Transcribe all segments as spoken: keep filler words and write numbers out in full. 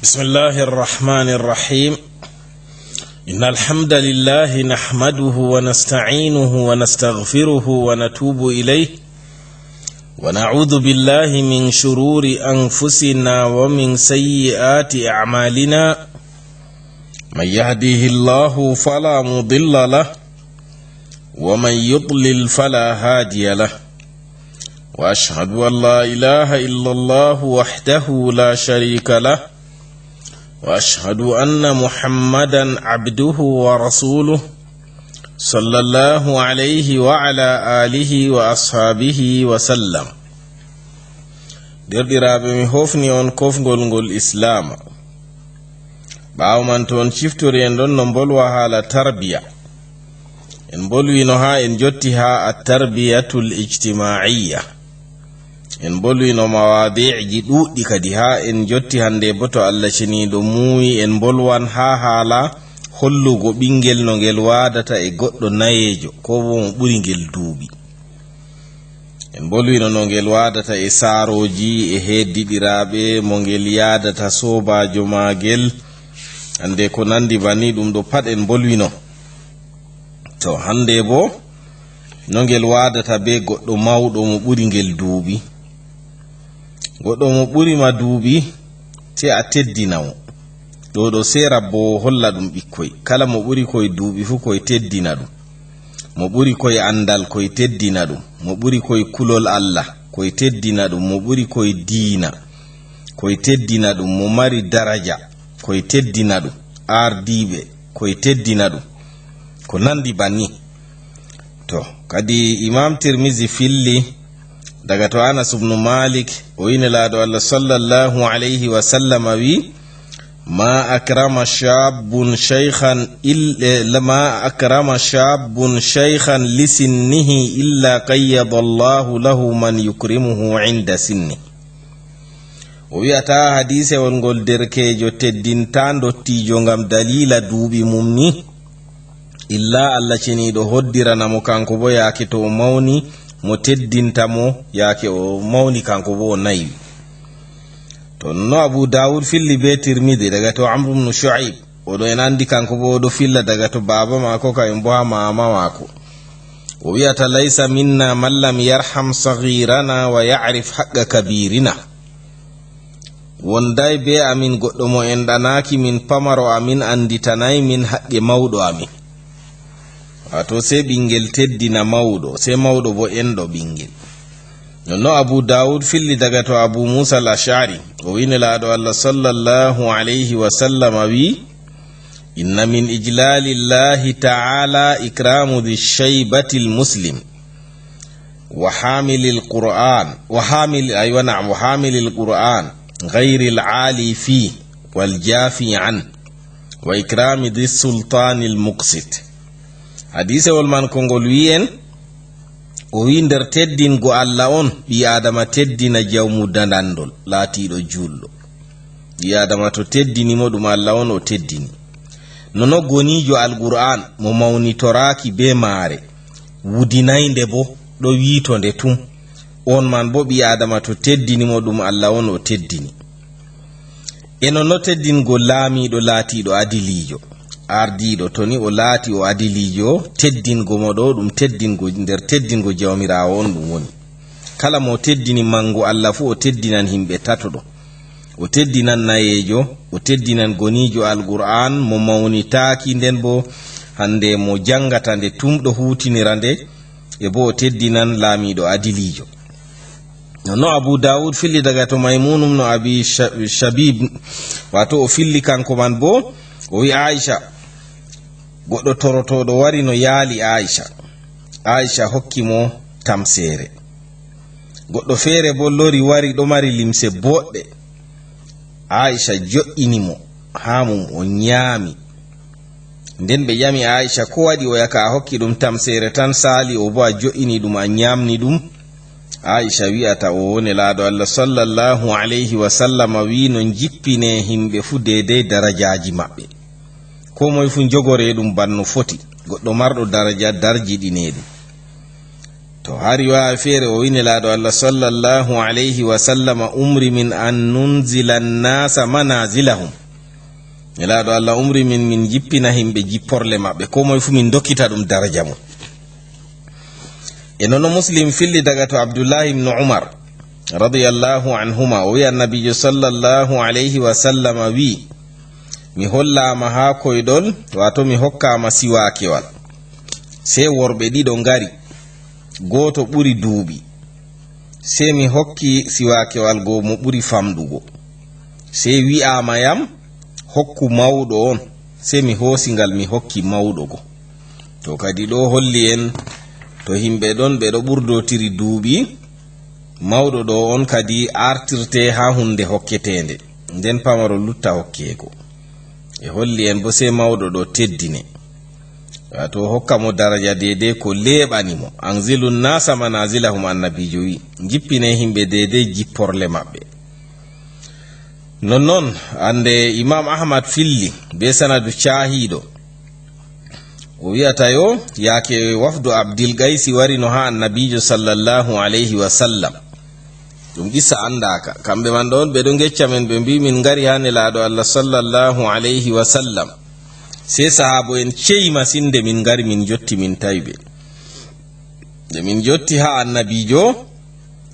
بسم الله الرحمن الرحيم. إن الحمد لله نحمده ونستعينه ونستغفره ونتوب إليه، ونعوذ بالله من شرور أنفسنا ومن سيئات أعمالنا. من يهده الله فلا مضل له، ومن يضلل فلا هادي له. وأشهد أن لا إله إلا الله وحده لا شريك له، وأشهد أن محمدا عبده ورسوله، صلى الله عليه وعلى آله وأصحابه وسلم. Deerɗiraaɓe, mi hofni on kofngol ngol Islaama. Ɓaawo man, to on ciftori, en ɗon no mbolwa haala tarbiya. En mbolwino haa en njotti haa at-tarbiyatul ijtimaa'iyya. En mbolwino mawaadiiji ɗuuɗɗi kadi haa en njotti hannde bo, to Allah Ceniiɗo muuyi, en mbolwan haa haala hollugo ɓinngel no ngel waadata e goɗɗo nayeejo, koo boo mo ɓuri ngel duuɓi. En mbolwino no ngel waadata e saarooji, e heeddiɗiraaɓe, mo ngel yaadata soobaajo maagel. Hannde ko nanndi banni ɗum ɗo pat en mbolwino. To hannde bo, no ngel waadata bee goɗɗo mawɗo mo ɓuri ngel duuɓi. Goɗɗo mo ɓuri ma duuɓi, sey a teddina mo. Ɗo ɗo sey rabbo o holla ɗum ɓikkoy. Kala mo ɓuri koy duuɓi fuu, koy teddina ɗum. Mo ɓuri koy anndal, koy teddina ɗum. Mo ɓuri koy kulol Allah, koy teddina ɗum. Mo ɓuri koy diina, koy teddina ɗum. Mo mari daraja, koy teddina ɗum. Ardiiɓe, koy teddina ɗum. Ko nanndi banni. To, kadi Imaam Tirmizi filli daga to Anas ibnu Malik, o wi'i Nelaaɗo Allah sallallahu alayhi wa sallam wi: "Ma akrama shabbun shaykhan il-, eh, la, ma akrama shabbun shaykhan li sinnihi illa qayyada Allahu lahu man yukrimuhu inda sinni." O wi'ata hadiisewol ngol, derkeejo teddintaa ndottiijo ngam daliila duuɓi mum ni, illa Allah Ceniiɗo hoddirana mo kanko bo yaake to o mawni, mo teddinta mo yaake o mawni kanko bo o nayi. To no Abu Dawud filli be Tirmidi daga to Amr ibn Shu'aib, o ɗo en anndi kanko bo o ɗo filla daga to baaba maako, kayen bo haa maama maako. O wi'ata: "Laysa minna man lam yarham saghirana wa ya'rif haqqa kabirina." Wonday be amin goɗɗo mo en ɗanaaki min pamaro amin, annditanaay min haqqe mawɗo amin. Waato, sey ɓinngel teddina mawɗo, sey mawɗo bo enɗo ɓinngel. Nonno Abu Dawud filli daga to Abu Musa al-Ash'ari, o wi'i Nelaaɗo Allah sallallahu alayhi wa sallam wi: "Inna min ijlalillahi ta'ala ikramu dhi shaybatil muslim." Wa hamilil Qur'an, wa hamil-, aywa, na'am, wa hamilil Qur'an, ghayril ali fi wal jafi an, wa ikrami dhi sultanil muqsit. Hadiisewol man ko ngol wi'i en, o wi'i nder teddingo Allah on, ɓii Aadama teddina jawmu dandandol, laatiiɗo juulɗo. Ɓii Aadama to teddini mo, ɗum Allah on o teddini. Nono goniijo Alqur'aan mo mawnitoraaki bee maare, wudinaynde boo, ɗo wiito nde tum. On man boo ɓii Aadama to teddini mo, ɗum Allah on o teddini. E nono teddingol laamiiɗo laatiiɗo adiliijo. Ardiiɗo, to ni o laati o adiliijo, teddingo mo ɗo, ɗum teddingo, nder teddingo Jawmiraawo on ɗum woni. Kala mo teddini manngu Allah fuu, o teddinan yimɓe tato ɗo. O teddinan nayeejo, o teddinan goniijo Alqur'aan mo mawnitaaki, nden boo hannde mo janngata nde tum ɗo huutinira nde, e boo o teddinan laamiiɗo adiliijo. No Abu Dawud filli daga to Maymun ibn Abi Sha-, Shabib, waato o filli kanko man boo, o wi'i Aisha, goɗɗo torotooɗo wari no yaali Aisha. Aisha hokki mo tamseere. Goɗɗo feere boo lori wari ɗo mari limse booɗɗe. Aisha jo'ini mo haa mum, o nyaami. Nden ɓe ƴami Aisha, "Ko waɗi?" O wi'i, "A hokki ɗum tamseere tan saali, o boo a jo'ini ɗum, a nyaamni ɗum?" Aisha wi'ata o, Nelaaɗo Allah sallallahu alayhi wa sallam wi'i, "No njippine yimɓe fuu deydey darajaaji maɓɓe. Koo moy fuu jogoree ɗum bana no foti. Goɗɗo marɗo daraja darjiɗinee ɗum." To, haa riwaaya feere, o wi'i Nelaaɗo Allah sallallahu alayhi wa sallama umri min an nunzila annasa manazilahum. Nelaaɗo Allah umri min, min jippina himɓe jipporle maɓɓe, koo moye fuu min dokkita ɗum daraja mum. E nono Muslim filli daga to Abdullahi ibn Umar, radiyallahu anhuma, o wi'i Annabiijo sallallahu alayhi wa sallama wi'i, "Mi hollaama haa koyɗol, waato mi hokkaama siwaakewal." Sey worɓe ɗiɗo ngari, gooto ɓuri duuɓi. Sey mi hokki siwaakewal go mo ɓuri famɗugo. Sey wi'aama yam, "Hokku mawɗo on." Sey mi hoosi ngal, mi hokki mawɗo go. To, kadi ɗo holli en, to himɓe ɗon ɓe ɗo ɓurdotiri duuɓi, mawɗo ɗo on kadi artirte haa huunde hokketeende, nden pamaro lutta hokkeego. E holli en bo sey mawɗo ɗo teddine. Waato hokka mo daraja deydey ko leeɓani mo. "Anzilu nnasa manazilahum," Annabiijo wi'i. Jippine himɓe deydey jipporle maɓɓe. Nonnon, hande Imam Ahmad filli be sanadu caahiiɗo. O wi'ata yo, yaake wafdu Abdil Qaysi warino haa Annabiijo sallallahu alayhi wa sallam. Ɗum qissa anndaaka. Kamɓe man ɗon, ɓe ɗo ngecca men, ɓe mbi'i, "Min ngari haa Nelaaɗo Allah sallallahu alayhi wa sallam." Sey sahaabo en ceyi masin nde min ngari, min njotti, min tawi ɓe. Nde min njotti haa Annabiijo,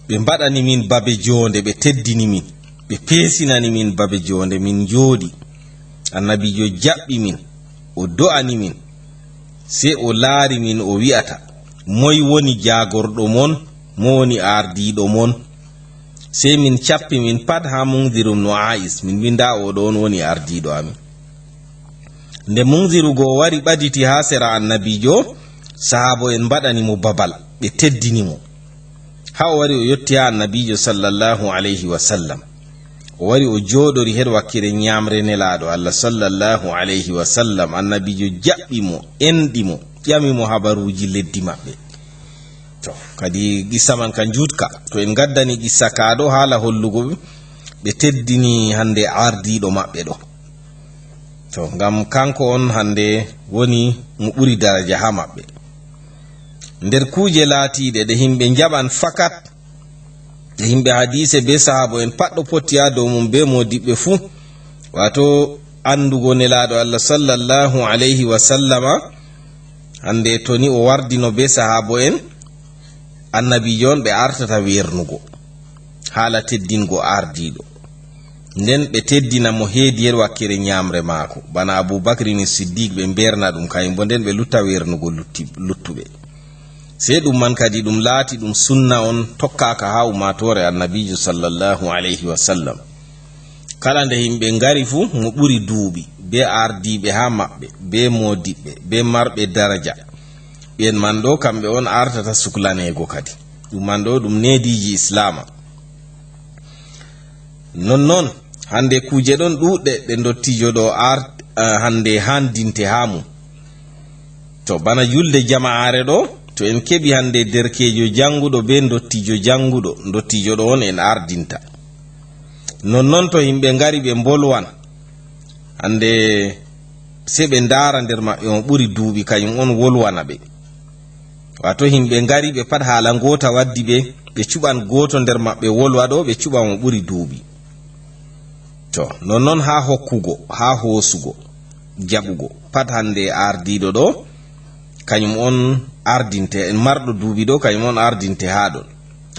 ɓe mbaɗani min babe joonde, ɓe teddini min, ɓe peesinani min babe joonde, min njooɗi. Annabiijo jaɓɓi min, o do'ani min. Sey o laari min, o wi'ata, "Moy woni jaagorɗo mon? Mo woni ardiiɗo mon?" Sey min cappi min pat haa Munziru ibnu Aa'is, min mbi', "Ndaa, oo ɗo on woni ardiiɗo amin." Nde Munziru go wari ɓaditi haa sera Annabiijo, sahaabo en mbaɗani mo babal, ɓe teddini mo. Haa o wari o yotti haa Annabiijo sallallahu alayhi wa sallam. O wari o jooɗori her wakkere nyaamre Nelaaɗo Allah sallallahu alayhi wa sallam. Annabiijo jaɓɓi mo, enɗi mo, ƴami mo habaruuji leddi maɓɓe. To, kadi qissa man ka njuutka. To en ngaddani qissa ka ɗo haala hollugo ɓe teddini hande ardiiɗo maɓɓe ɗo. To, ngam kanko on hande woni mo ɓuri daraja haa maɓɓe. Nder kuuje laatiiɗe ɗe himɓe njaɓan fakat, ɗe himɓe hadiise be sahaabo en pat ɗo potti haa dow mum be moodiɓɓe fuu, waato anndugo Nelaaɗo Allah sallallahu alayhi wa sallama, hande to ni o wardino be sahaabo en, Annabiijo on ɓe artata weernugo haala teddingo ardiiɗo. Nden ɓe teddina mo heedi her wakkere nyaamre maako, bana Abu Bakri ni Siddiq, ɓe mbeerna ɗum kayum bo, nden ɓe lutta weernugo lutti-, luttuɓe. Sey ɗum man kadi ɗum laati ɗum sunna on tokkaaka haa ummaatoore Annabiijo sallallahu alayhi wa sallam. Kala nde yimɓe ngari fuu, mo ɓuri duuɓi, be ardiiɓe haa maɓɓe, be moodiɓɓe, be marɓe daraja, ɓen man ɗo, kamɓe on artata suklaneego kadi. Ɗum man ɗo, ɗum neediiji Islaama. Nonnon, hande kuuje ɗon ɗuuɗɗe ɗe ndottiijo ɗo art-, eh, hande handinte haa mum. To bana julde jama'aare ɗo, to en keɓi hande derkeejo jannguɗo be ndottiijo jannguɗo, ndottiijo ɗo on en ardinta. Nonnon to yimɓe ngari ɓe mbolwan, hande sey ɓe ndaara nder maɓɓe mo ɓuri duuɓi, kayum on wolwana ɓe. Waato yimɓe ngari ɓe pat haala ngoota waddi ɓe, ɓe cuɓan gooto nder maɓɓe wolwa ɗo, ɓe cuɓa mo ɓuri duuɓi. To, nonnon haa hokkugo, haa hoosugo, jaɓugo. Pat hande ardiiɗo ɗo, kanyum on ardinte, marɗo duuɓi ɗo, kanyum on ardinte haa ɗon.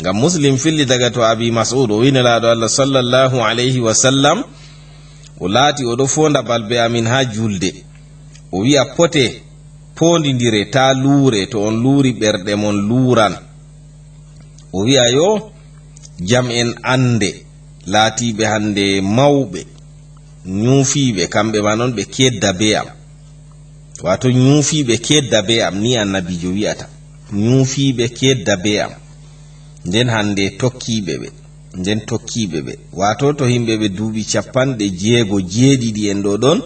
Ngam Muslim filli daga to Abi Mas'ud, o wi Nelaaɗo Allah sallallahu alayhi wa sallam, o laati o ɗo foonda balbe amin haa julde. O wi'a, "Pote, poondindire, taa luure, to on luuri ɓerɗe mon luuran." O wi'a, "Yo jam en annde, laatiiɓe hande mawɓe, nyuufiiɓe, kamɓe man on ɓe kedda be am." Waato nyuufiiɓe kedda be am, ni Annabiijo wi'ata. Nyuufiiɓe kedda be am. Nden hande tokkiiɓe ɓe. Nden tokkiiɓe ɓe. Waato to yimɓe ɓe duuɓi capanɗe jeego, jeeɗiɗi en ɗo ɗon,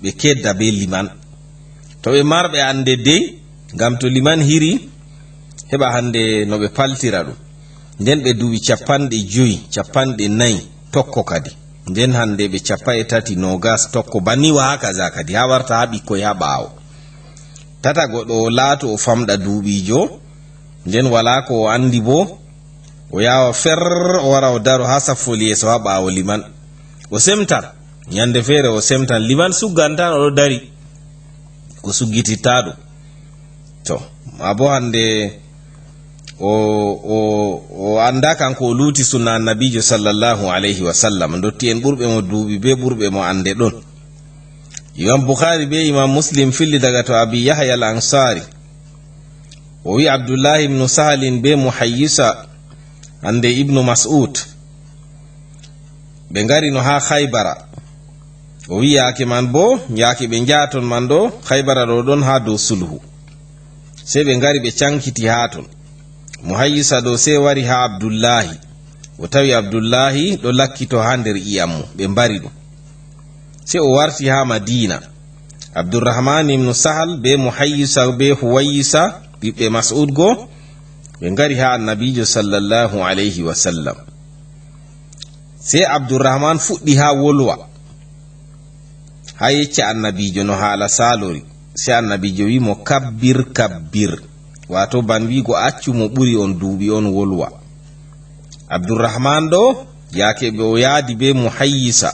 ɓe kedda be liman. To ɓe marɓe annde dey, ngam to liman hiri, heɓa hande no ɓe paltira ɗum. Nden ɓe duuɓi capanɗe joyi, capanɗe nayi, tokko kadi. Nden hande ɓe cappa e tati, noogas, tokko, banni wa hakaza kadi, haa warta haa ɓikkoy haa ɓaawo. Tatago ɗo laato o famɗa duuɓiijo, Nden walaa ko o anndi boo, o yaawa fer, o wara o daro haa saffol yeeso haa ɓaawo liman. O semtan, nyannde feere o semtan, liman suggan tan o ɗo dari, o suggititta ɗum. To, maa boo hannde o, o, o anndaa kanko o luuti sunna Annabiijo sallallahu alayhi wa sallam. Ndotti'en ɓurɓe mo duuɓi bee ɓurɓe mo annde ɗon. Imam Bukhari bee Imam Muslim filli daga to Abi Yahya al-Ansari. O wi'i Abdullahi ibnu Sahalin bee Muhayyisa hannde Ibnu Mas'ud. Ɓe ngari no haa Khaybara. O wi'i yaake man boo, yaake ɓe njaha ton man ɗo, Khaybara ɗo ɗon haa dow sulhu. Sey ɓe ngari ɓe cankiti haa ton. Muhayyisa ɗo sey wari haa Abdullahi. O tawi Abdullahi ɗo lakkito haa nder ƴi'am mum, ɓe mbari ɗum. Sey o warti haa Madiina. Abdurrahman ibnu Sahal bee Muhayyisa bee Huwayyisa, ɓiɓɓe Mas'ud go, ɓe ngari haa Annabiijo sallallahu alayhi wa sallam. Sey Abdurrahman fuɗɗi haa wolwa, haa yecca Annabiijo no haala saalori. Sey Annabiijo wi'i mo, "Kabbir, kabbir." Waato ban wi'go, "Accu mo ɓuri on duuɓi, on wolwa." Abdurrahman ɗo, yaake ɓe o yaadi bee Muhayyisa,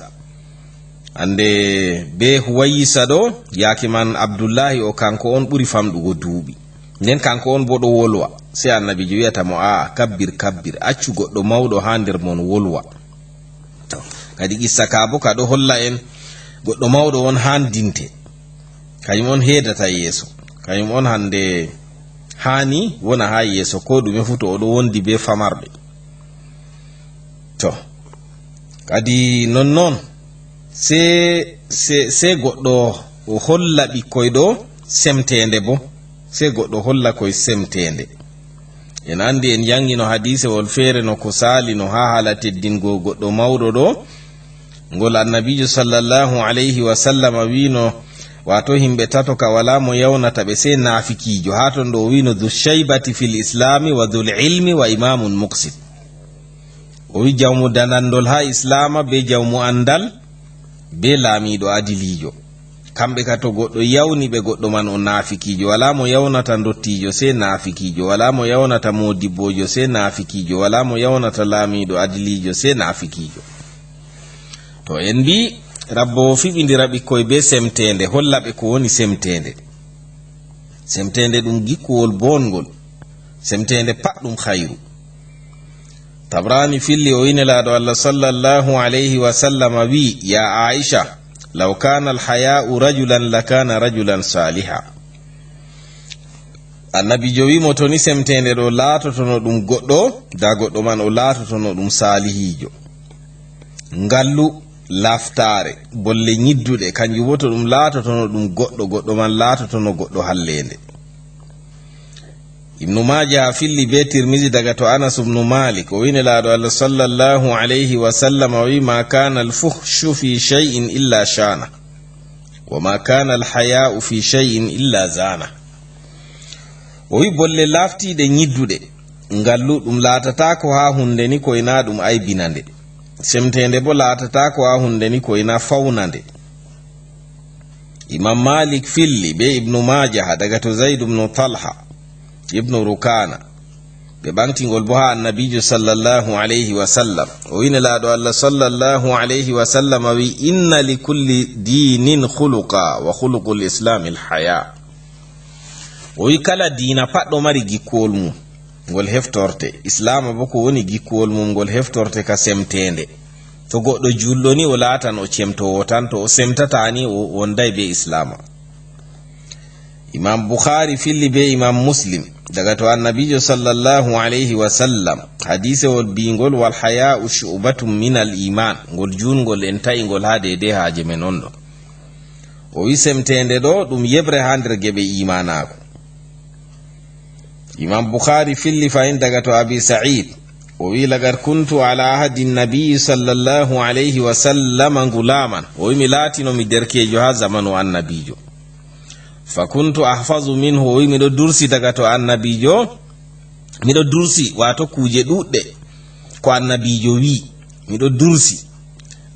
hannde bee Huwayyisa ɗo, yaake man Abdullahi o, kanko on ɓuri famɗugo duuɓi. Nden kanko on boo ɗo wolwa. Sey Annabiijo wi'ata mo, "Aa, kabbir, kabbir. Accu goɗɗo mawɗo haa nder mon wolwa." To, kadi qissa ka boo ka ɗo holla en goɗɗo mawɗo on haandinte. Kayum on heedata yeeso. Kayum on hannde haani wona haa yeeso, koo ɗume fuu to o ɗo wondi bee famarɓe. To, kadi nonnon, sey, sey, sey goɗɗo o holla ɓikkoy ɗo semteende boo. Sey goɗɗo holla koy semteende. En anndi, en janngino hadiisewol feere no ko saalino haa haala teddingo goɗɗo mawɗo ɗo, ngol Annabiijo sallallahu alayhi wa sallam wi'no, waato himɓe tato ka walaa mo yawnata ɓe sey naafikiijo. Haa ton ɗo o wi'no, "Dhu shaybati fil islami wa dhul ilmi wa imamun muqsit." O wi'i, "Jawmu danandol haa Islaama bee jawmu anndal bee laamiiɗo adiliijo." Kamɓe ka to goɗɗo yawni ɓe, goɗɗo man o naafikiijo. Walaa mo yawnata ndottiijo sey naafikiijo. Walaa mo yawnata moodibboojo sey naafikiijo. Walaa mo yawnata laamiiɗo adiliijo sey naafikiijo. To en mbi'i, Rabbo o fiɓindira ɓikkoy bee semteende, holla ɓe ko woni semteende. Semteende ɗum gikkuwol boongol. Semteende pat ɗum khayru. Tabrani filli o wi'i Nelaaɗo Allah sallallahu alayhi wa sallam wi'i, "Ya Aisha, law kana al-haya'u rajulan lakana rajulan saliha." Annabiijo wi'i mo, to ni semteende ɗo laatotono ɗum goɗɗo, da goɗɗo man o laatotono ɗum saalihiijo. Ngallu, laftaare, bolle nyidduɗe, kanjum bo to ɗum laatotono ɗum goɗɗo, goɗɗo man laatotono goɗɗo halleende. Ibnu Maaja filli be Tirmizi daga to Anas ibnu Malik, o wi'i Nelaaɗo Allah sallallahu alayhi wa sallam, o wi'i, "Ma kana al-fuhshu fi shay'in illa shana, wa ma kana al-haya'u fi shay'in illa zana." O wi'i, bolle laftiiɗe nyidduɗe, ngallu ɗum laatataako haa hunde ni ko ina ɗum aybina nde. Semteende bo laatataako haa hunde ni ko ina fawna nde. Imam Malik filli be Ibnu Maaja daga to Zaid ibnu Talha, Ibnu Rukana. Ɓe ɓaŋti ngol bo haa Annabiijo sallallahu alayhi wa sallam. O wi'i Nelaaɗo Allah sallallahu alayhi wa sallam wi'i, "Inna li kulli dinin khuluqa, wa khuluqul islami al-haya." O wi'i, kala diina pat ɗo mari gikkuwol mum, ngol heftorte. Islaama bo ko woni gikkuwol mum, ngol heftorte ka semteende. To goɗɗo julɗo ni, o laatan o cemtoowo tan, to o semtataa ni, o wonday be Islaama. Imam Bukhari filli be Imam Muslim, daga to Annabiijo sallallahu alayhi wa sallam, hadiisewol bi'ngol, "Wal haya'u shu'batun minal iman." Ngol juutngol en ta'i ngol haa deydey haaje men on ɗo. O wi'i semteende ɗo ɗum yeɓre haa nder geɓe iimaanaaku. Imam Bukhari filli fahin daga to Abi Sa'id. O wi'i, "Laqad kuntu ala ahdi Nabi sallallahu alayhi wa sallam gulaman." O wi'i, "Mi laatino mi derkeejo haa zamanu Annabiijo. Fa kuntu ahfazu minhu." O wi'i, "Miɗo dursi daga to Annabiijo. Miɗo dursi, waato kuuje ɗuuɗɗe ko Annabiijo wi'i. Miɗo dursi.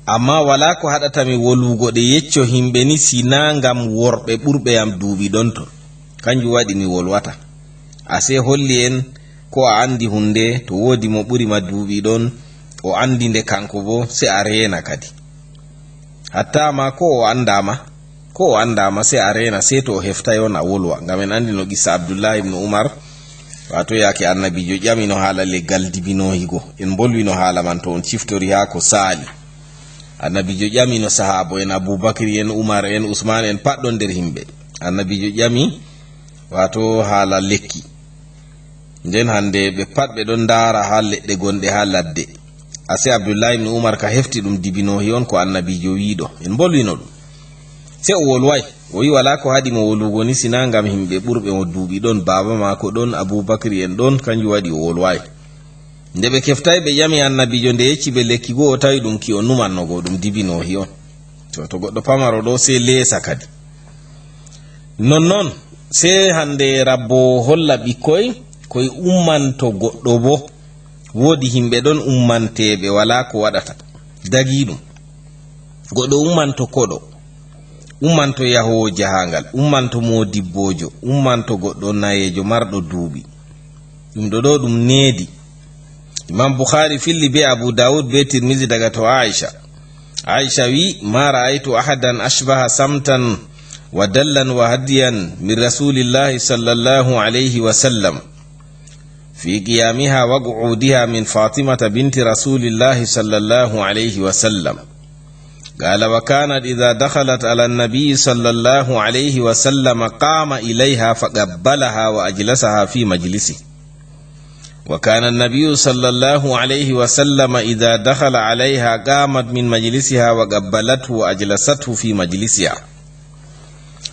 Ammaa walaa ko haɗata mi wolwugo ɗe yecco himɓe ni, si naa ngam worɓe ɓurɓe yam duuɓi ɗon ton. Kanjum waɗi mi wolwata." Asee holli en ko a anndi huunde, to woodi mo ɓuri ma duuɓi ɗon, o anndi nde kanko boo, sey a reena kadi. Hatta ma ko o anndaa ma, ko o anndaa ma, sey a reena, sey to o heftay on a wolwa. Ngam en anndi no qissa Abdullahi ibn Umar, waato yaake Annabiijo ƴamino haala leggal dibinoohi go. En mbolwino haala man to on ciftori haa ko saali. Annabiijo ƴamino sahaabo en, Abu Bakri en, Umar en, Usman en, pat ɗon nder himɓe. Annabiijo ƴami, waato haala lekki. Nden hannde ɓe pat ɓe ɗon ndaara haa leɗɗe gonɗe haa ladde. Asee Abdullahi ibn Umar ka hefti ɗum dibinoohi on ko Annabiijo wi'ɗo. En mbolwino ɗum. Sey o wolwaay. O wi'i walaa ko haɗi mo wolwugo ni, sinaa ngam himɓe ɓurɓe mo duuɓi ɗon, baaba maako ɗon, Abu Bakri en ɗon, kanjum waɗi o wolwaay. Nde ɓe keftaay, ɓe ƴami Annabiijo, nde yecci ɓe lekki go, o tawi ɗum ki o numanno go, ɗum dibinoohi on. To, to goɗɗo pamaro ɗo, sey leesa kadi. Nonnon, sey hannde rabbo holla ɓikkoy, koy ummanto goɗɗo boo. Woodi himɓe ɗon ummanteeɓe, walaa ko waɗata. Dagii ɗum. Goɗɗo ummanto koɗo, ummanto yahoowo jahaangal, ummanto moodibboojo, ummanto goɗɗo nayeejo marɗo duuɓi. Ɗum ɗo ɗo ɗum needi. Imam Bukhari filli be Abu Dawud be Tirmizi daga to Aisha. Aisha wi, "Ma ra'aytu ahadan ashbaha samtan wa dallan wa hadiyan min Rasulillahi sallallahu alayhi wa sallam." في قيامها وقعودها من فاطمة بنت رسول الله صلى الله عليه وسلم. قال: وكانت إذا دخلت على النبي صلى الله عليه وسلم قام إليها فقبلها وأجلسها في مجلسه. وكان النبي صلى الله عليه وسلم إذا دخل عليها قامت من مجلسها وقبلته وأجلسته في مجلسها.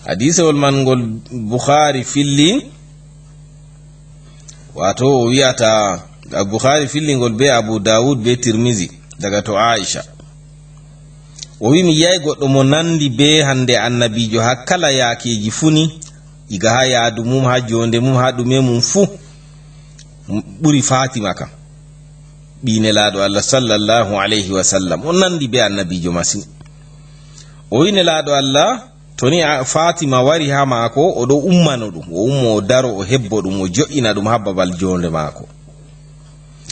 Hadiisewol man ngol Bukhari filli, waato o wi'ata, Bukhari filli ngol be Abu Dawud be Tirmizi daga to Aisha. O wi, "Mi yi'ay goɗɗo mo nandi be hande Annabiijo haa kala yaakeeji fuu ni, iga haa yaadu mum, haa joonde mum, haa ɗume mum fuu, ɓuri Fatima kam, ɓii Nelaaɗo Allah sallallahu alayhi wa sallam. O nandi be Annabiijo masin." O wi, Nelaaɗo Allah, to ni a, Fatima wari haa maako, o ɗo ummano ɗum, o ummo o daro, o hebbo ɗum, o jo'ina ɗum haa babal joonde maako.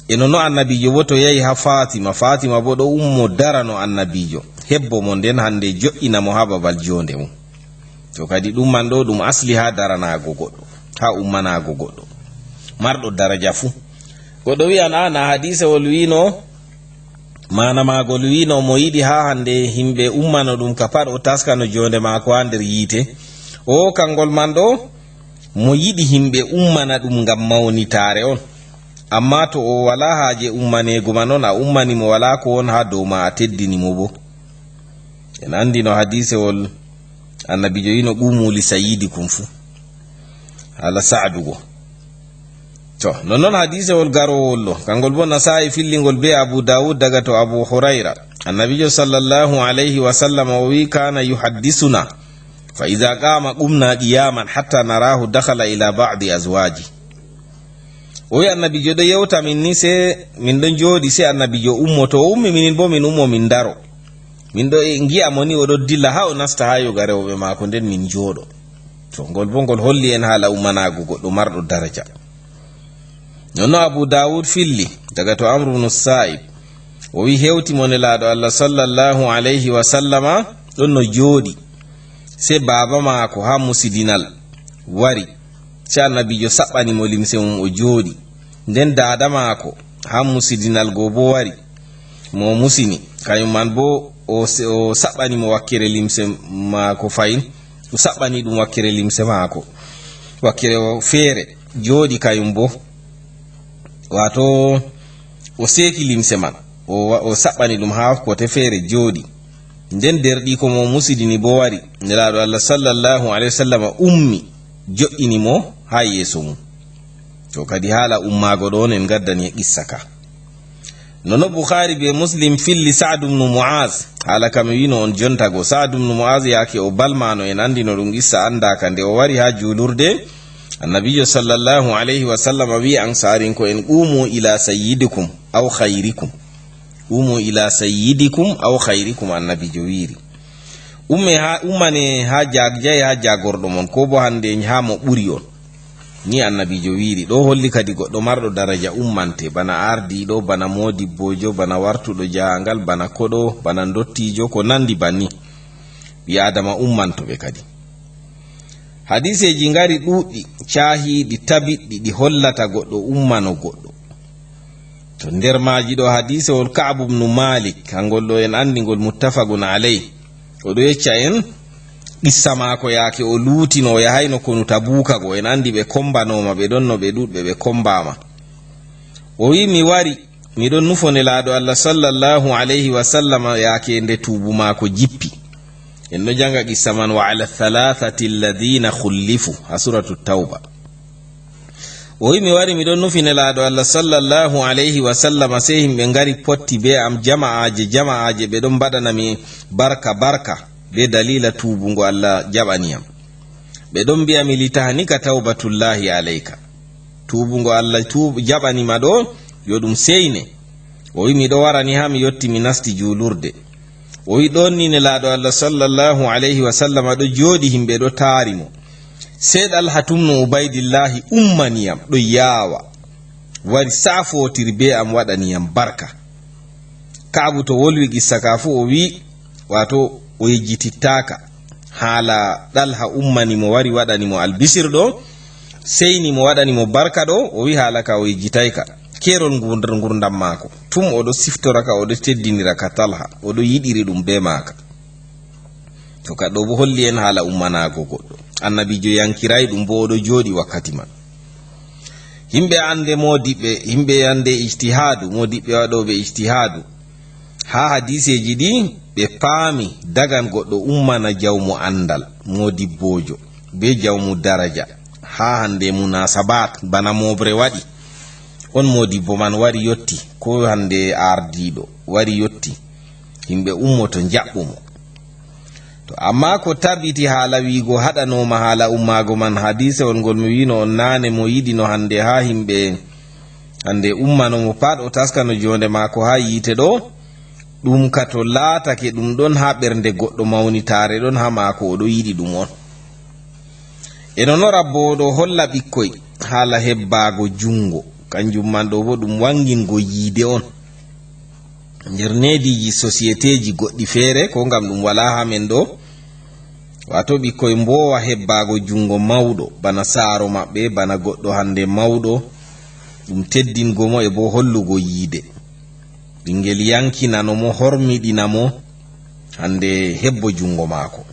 E nonno Annabiijo bo to yahi haa Fatima, Fatima bo ɗo ummo darano Annabiijo, hebbo mo nden hande jo'ina mo haa babal joonde mum. To kadi ɗum man ɗo ɗum asli haa daranaago goɗɗo, haa ummanaago goɗɗo marɗo daraja fuu. Goɗɗo wi'an, "A, na hadiisewol wi'no, maana maagol wi'no mo yiɗi haa hande himɓe ummano ɗum ka pat, o taskano joonde maako haa nder yiite." O, kangol man ɗo, mo yiɗi himɓe ummana ɗum ngam mawnitaare on. Amma to o walaa haaje ummaneego man on, a ummani mo walaa ko won haa dow ma, a teddini mo bo. En anndi no hadiisewol Annabiijo yi'no, "Qumu li sayyidikum" fu. Haala Sa'adu go. To, nonnon hadiisewol garowol ɗo, kangol bo Nasaa'i filli ngol be Abu Dawud daga to Abu Hurayra. Annabiijo sallallahu alayhi wa sallam o wi, "Kana yuhaddisuna, fa idha qama qumna qiyaman hatta narahu dakhala ila ba'di azwaji." O wi, Annabiijo ɗo yewta min ni, se min ɗon jooɗi, se Annabiijo ummoto, o ummi, minin bo min ummo min daro. Min ɗo e, ngi'a mo ni o ɗo dilla haa o nasta haa yoga rewɓe maako, nden min jooɗo. To, ngol bo ngol holli en haala ummanaago goɗɗo marɗo daraja. Nonno Abu Dawud filli daga to Amru ibn Sa'ib. O wi, hewti mo Nelaaɗo Allah sallallahu alayhi wa sallama ɗon no jooɗi. Se baaba maako haa musidinal wari. Se Annabiijo saɓɓani mo limse mum, o jooɗi. Nden daada maako haa musidinal go bo wari. Mo musini, kayum man bo o se-, o saɓɓani mo wakkere limse maako fahin. O saɓɓani ɗum wakkere limse maako. Wakkere o feere jooɗi kayum bo. Waato, o seeki limse man. O wa-, o saɓɓani ɗum haa kote feere jooɗi. Nden derɗiiko mo musidini bo wari. Nelaaɗo Allah sallallahu alayhi wa sallam ummi, jo'ini mo haa yeeso mum. To kadi haala ummaago ɗo on en ngaddani e qissa ka. Nono Bukhari be Muslim filli Sa'd ibn Mu'az. Haala ka mi wi'no on jonta go. Sa'd ibn Mu'az yaake o balmaano, en anndi no ɗum qissa anndaaka. Nde o wari haa juulurde, Annabiijo sallallahu alayhi wa sallam wi'i Ansaarinko'en, "Qumu ila sayyidikum aw khayrikum." "Qumu ila sayyidikum aw khayrikum," Annabiijo wi'iri. "Umme haa, ummane haa jaag-, jey haa jaagorɗo mon, ko bo hande haa mo ɓuri on." Ni Annabiijo wiiri. Ɗo holli kadi goɗɗo marɗo daraja ummante, bana aardiiɗo, bana moodibboojo, bana wartuɗo jahaangal, bana koɗo, bana ndottiijo, ko nanndi banni. Ɓii-Aadama ummanto ɓe kadi. Hadiiseeji ngari ɗuuɗɗi, caahiiɗi, tabiɗɗi, ɗi hollata goɗɗo ummano goɗɗo. To nder maaji ɗo hadiisewol Ka'ab ibnu Maalik, hangol ɗo en anndi ngol muttafaqun alay. O ɗo yecca en qissa maako yaake o luutino, o yahayno konu Tabuuka go. En anndi ɓe kombanooma, ɓe ɗon no ɓe ɗuuɗɓe, ɓe kombaama. O wi'i, "Mi wari, miɗon nufo Nelaaɗo Allah sallallahu alayhi wa sallam yaake nde tuubu maako jippi." En ɗo janga qissa man, "Wa ala thalathati alladhina khullifu," ha Suratu Tawba. O wi'i, "Mi wari, miɗon nufi Nelaaɗo Allah sallallahu alayhi wa sallam, sey himɓe ngari potti be am, jama'aaje, jama'aaje, ɓe ɗon mbaɗana mi barka, barka, be daliila tuubu ngo Allah jaɓani am. Ɓe ɗon mbi'a mi, 'Li tahnika tawbatullahi alayka.'" Tuubu ngo Allah tuub-, jaɓani ma ɗo, yo ɗum seyne. O wi'i, "Miɗo wara ni haa mi yotti mi nasti juulurde." O wi'i, ɗon ni Nelaaɗo Allah sallallahu alayhi wa sallam ɗo jooɗi, himɓe ɗo taari mo. Sey Ɗalhatu ibnu Ubaydillahi ummani yam, ɗo yaawa, wari saafootiri be am, waɗani yam barka. Ka'abu to wolwi qissa ka fuu, o wi'i, waato o yejjitittaaka. Haala Ɗalha ummani mo, wari waɗani mo albisir ɗo, seyni mo, waɗani mo barka ɗo, o wi'i haala ka o yejjitayka. Keerol ngur-, ngurndam maako. Tum o ɗo siftora ka, o ɗo teddinira ka Talha, o ɗo yiɗiri ɗum be maaka. To ka ɗo bo holli en haala ummanaago goɗɗo. Annabiijo yankiray ɗum bo o ɗo jooɗi wakkati man. Himɓe annde moodiɓɓe, himɓe annde ijtihaadu, moodiɓɓe waɗooɓe ijtihaadu. Haa hadiiseeji ɗi ɓe paami dagan goɗɗo ummana jawmu anndal, moodibboojo, be jawmu daraja. Haa hannde munaasabaat bana mooɓre waɗi. On moodibbo man wari yotti, ko hannde aardiiɗo wari yotti. Himɓe ummoto njaɓɓu mo. To, ammaa ko tabiti haala wi'go haɗanooma haala ummaago man, hadiisewol ngol mi wi'no on naane, mo yiɗino hannde haa himɓe hannde ummano mo pat, o taskano joonde maako haa yiite ɗo, ɗum ka to laatake ɗum ɗon haa ɓernde goɗɗo mawnitaare ɗon haa maako, o ɗo yiɗi ɗum on. E no nora bo o ɗo holla ɓikkoy haala hebbaago junngo, kanjum man ɗo bo ɗum wanngingo yiide on. Nder neediiji sosiyeteeji goɗɗi feere, ko ngam ɗum walaa haa men ɗo, waato ɓikkoy mboowa hebbaago junngo mawɗo, bana saaro maɓɓe, bana goɗɗo hannde mawɗo, ɗum teddingo mo e bo hollugo yiide. Ɓinngel yankinano mo, hormiɗina mo, hannde hebbo junngo maako.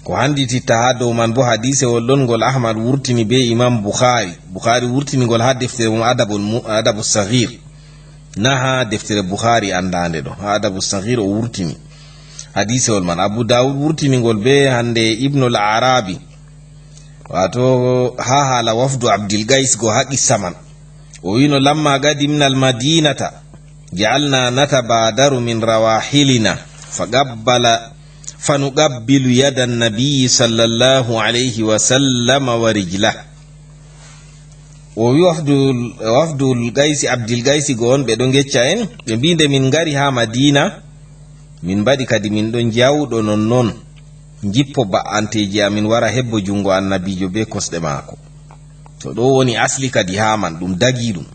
Ko hanndititta haa dow man bo, hadiisewol ɗon ngol Ahmad wurtini be Imam Bukhaari. Bukhaari wurtini ngol haa deftere mum Adabul Mu-, Adabu Saghir. Na haa deftere Bukhaari anndaande ɗo. Haa Adabu Saghir o wurtini hadiisewol man. Abu Dawud wurtini ngol be hannde Ibnul Arabi. Waato haa haala wafdu Abdil Qais go haa qissa man. O wi'no, "Lamma qadimna al-Madinata, ja'alna natabadaru min rawahilina, faqabbala, fanuqabbilu yada an-nabiyyi sallallahu alayhi wa sallam wa rijlah." O wi'i wafdu, wafdu Qaysi, Abdil Qaysi go on, ɓe ɗo ngecca en, ɓe mbi'i, "Nde min ngari haa Madina, min mbaɗi kadi min ɗo njawɗo non non, njippo ba'anteeji amin, wara hebbo junngo Annabiijo bee kosɗe maako." To ɗo woni asli kadi haa man, ɗum dagi ɗum.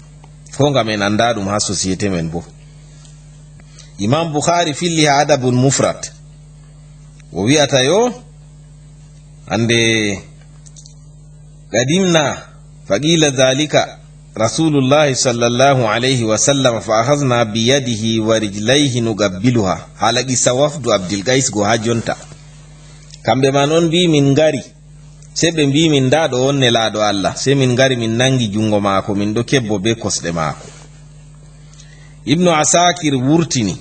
Ko ngam en annda ɗum haa société men bo. Imam Bukhari filli haa Adabul Mufrad. O wi'ata yo, hannde, "Qadimna, faqila dhalika Rasulullahi sallallahu alayhi wa sallam, fa akhadhna bi yadihi wa rijlayhi nuqabbiluha." Haala qissa wafdu Abdil Qais go haa jonta. Kamɓe man on mbi'i min ngari. Sey ɓe mbi'i min, "Ndaa ɗo on nelaaɗo Allah." Sey min ngari min nangi junngo maako, min ɗo kebbo bee kosɗe maako. Ibnu Asakir wurtini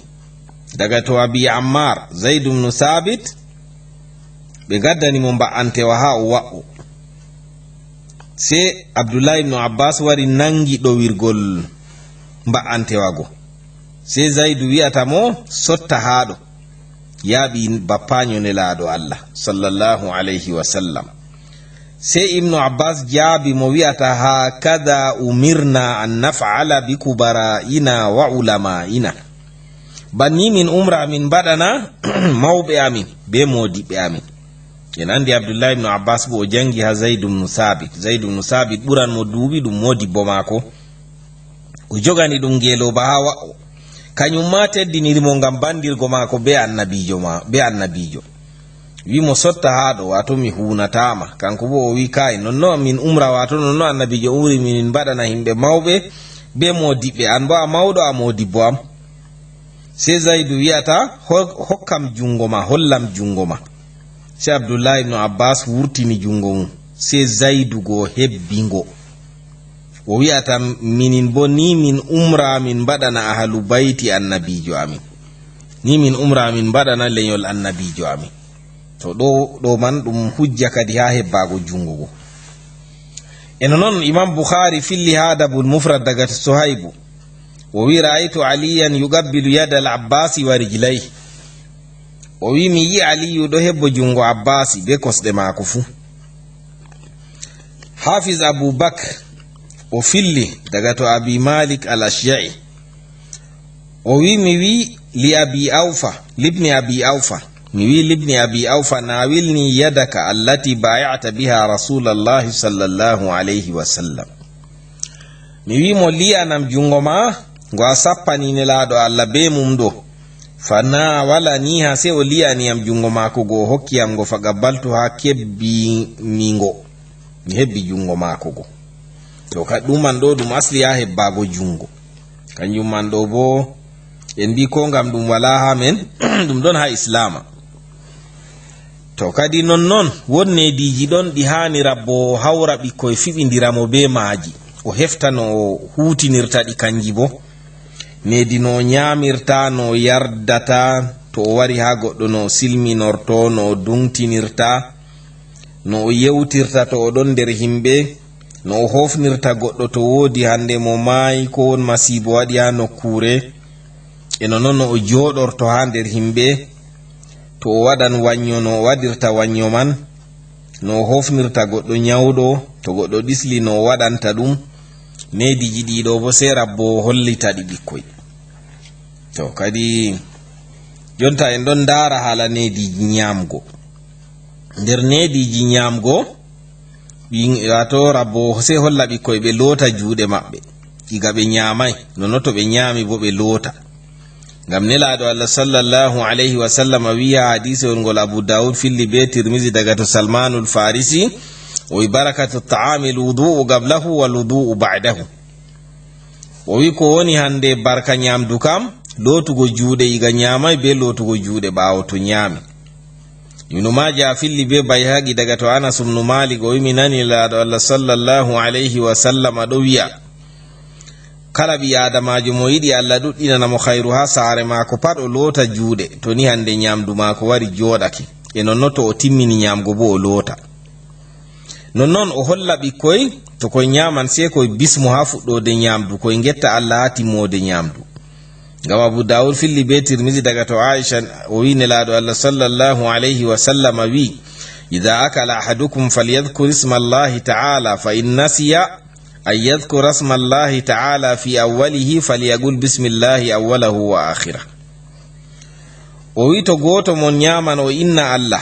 daga to Abi Ammar, Zaid ibn Sabit, ɓe ngaddani mo mba'antewa haa o wa'o. Sey Abdullahi ibnu Abbas wari nangi ɗowirgol mba'antewa go. Sey Zaidu wi'ata mo, "Sotta haa ɗo, yaa ɓii bappaanyo nelaaɗo Allah, sallallahu alayhi wa sallam." Sey Ibnu Abbas jaabi mo wi'ata, "Hakadha umirna an naf'ala bi kubara'ina wa ulama'ina." Banni min umra min mbaɗana mawɓe amin bee moodiɓɓe amin. En anndi Abdullahi ibnu Abbas bo o janngi haa Zayd ibnu Saabit. Zayd ibnu Saabit ɓuran mo duuɓi, ɗum moodibbo maako. O jogani ɗum ngeelooba haa wa'o. Kañum maa teddiniri mo ngam banndirgo maako bee annabiijo ma, bee annabiijo. Wi' mo, "Sotta haa ɗo, waato mi huunataa ma." Kanko boo o wi', "Kaay, nonno min umra, waato nonno annabiijo umri min mbaɗana yimɓe mawɓe bee moodiɓɓe. An boo a mawɗo, a moodibbo am." Sey Zaydu wi'ata, "Ho-, hokkam junngo ma, hollam junngo ma." Sey Abdullahi ibnu Abbas wurtini junngo mum. Sey Zaydu go hebbi ngo. O wi'ata, "Minin boo ni min umra min mbaɗana ahalu bayti annabiijo amin. Ni min umra min mbaɗana lenyol annabiijo amin." To ɗo, ɗo man ɗum hujja kadi haa hebbaago junngo go. E no non Imam Bukhari filli haa Adabul Mufrad daga Suhaybu. O wi, "Ra'aytu Aliyan yuqabbilu yadal Abbasi wa rijlayhi." O wi, "Mi yi Aliyu ɗo hebbo junngo Abbasi bee kosɗe maako fuu." Hafiz Abu Bakr o filli daga to Abi Malik al-Ashja'i. O wi, "Mi wi li Abi Awfa, libni Abi Awfa. Mi wi libni Abi Awfa, nawilni yadaka allati bay'ata biha Rasulallahi sallallahu alayhi wa sallam." Mi wi' mo, "Li'anam junngo ma, ngo a sappani Nelaaɗo Allah bee mum ɗo." Fa nawalaniha, sey o li'ani yam junngo maako go, o hokki yam ngo, fa qabaltuha, kebbimi ngo. Mi hebbi junngo maako go. To, ka ɗum man ɗo, ɗum asli haa hebbaago junngo. Kanjum man ɗo boo, en mbii ko ngam ɗum walaa haa men, ɗum ɗon haa Islaama. To, kadi nonnon, won neediiji ɗon ɗi haani rabbo o hawra ɓikkoy fiɓindira mo bee maaji. O hefta no o huutinirta ɗi kanji boo. Needi no o nyaamirta, no o yardata, to o wari haa goɗɗo no o silminorto, no o duŋtinirta, no o yewtirta to o ɗon nder himɓe, no o hoofnirta goɗɗo to woodi hande mo maayi, ko won masiibo waɗi haa nokkuure, e nonnon no o jooɗorto haa nder himɓe, to o waɗan wanyo, no o waɗirta wanyo man, no o hoofnirta goɗɗo nyawɗo, to goɗɗo ɗisli, no o waɗanta ɗum. Neediiji ɗiɗo bo, sey rabbo o hollita ɗi ɓikkoy. To, kadi, jonta en ɗon ndaara haala neediiji nyaamgo. Nder neediiji nyaamgo, ɓin-, waato rabbo sey holla ɓikkoy ɓe loota juuɗe maɓɓe, iga ɓe nyaamay, nonno to ɓe nyaami bo ɓe loota. Ngam Nelaaɗo Allah sallallahu alayhi wa sallam wi'i haa hadiisewol ngol Abu Dawud filli be Tirmizi daga to Salmanul Farisi, o wi'i, "Barakatu ta'ami al-wudu'u qablahu wal wudu'u ba'dahu." O wi'i, "Ko woni hande barka nyaamdu kam, lootugo juuɗe iga nyaamay be lootugo juuɗe ɓaawo to nyaami." Ibnu Maaja filli be Bayhaqi daga to Anas ibnu Malik, o wi'i, "Mi nani Nelaaɗo Allah sallallahu alayhi wa sallam ɗo wi'a, kala ɓii Aadamaajo mo yiɗi Allah ɗuɗɗinana mo khayru haa saare maako pat, o loota juuɗe, to ni hande nyaamdu maako wari jooɗake. E nonno to o timmini nyaamgo bo o loota." Nonnon o holla ɓikkoy, to koy nyaaman sey koy bismo haa fuɗɗoode nyaamdu, koy ngetta Allah haa timmoode nyaamdu. Ngam Abu Dawud filli be Tirmizi daga to Aisha, o wi'i Nelaaɗo Allah sallallahu alayhi wa sallam wi'i, "Idha akala ahadukum falyadhkur isma Allahi ta'ala, fa in nasiya an yadhkura isma Allahi ta'ala fi awwalihi falyaqul bismillahi awwalahu wa akhirah." O wi'i, "To gooto mon nyaaman, o inna Allah.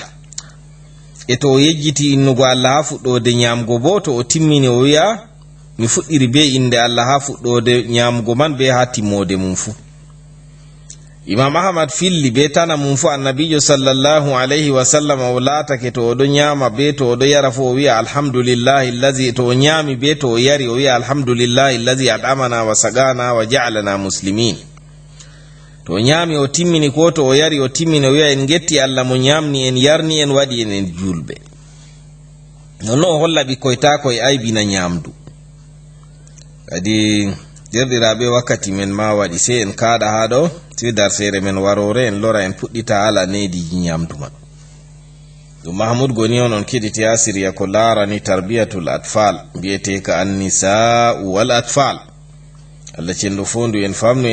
E to o yejjiti innugo Allah haa fuɗɗoode nyaamgo bo, to o timmini o wi'a, 'Mi fuɗɗiri be innde Allah haa fuɗɗoode nyaamugo man be haa timmoode mum fuu.'" Imaam Ahmad filli be tana mum fuu, Annabiijo sallallahu alayhi wa sallam o laatake to o ɗo nyaama be to o ɗo yara fuu o wi'a, "Alhamdulillahi allazi," to o nyaami be to o yari o wi'a, "Alhamdulillahi allazi at'amana wa saqana wa ja'alana muslimin." To o nyaami o timmini, ko to o yari o timmini, o wi'a, "En ngetti Allah mo nyaamni en, yarni en, waɗi en, en juulɓe." Nonno o holla ɓikkoy taa koy aybina nyaamdu. Kadi, deerɗiraaɓe, wakkati men maa waɗi, sey en kaaɗa haa ɗo, sey darseere men waroore en lora, en puɗɗita haala neediiji nyaamdu man. Ɗum Mahmud Goni on, on keɗiti haa siriya ko laarani tarbiyatul atfal, mbi'eteeka Annisaa'u wal Atfal. Allah cenɗo foondu en, faamnu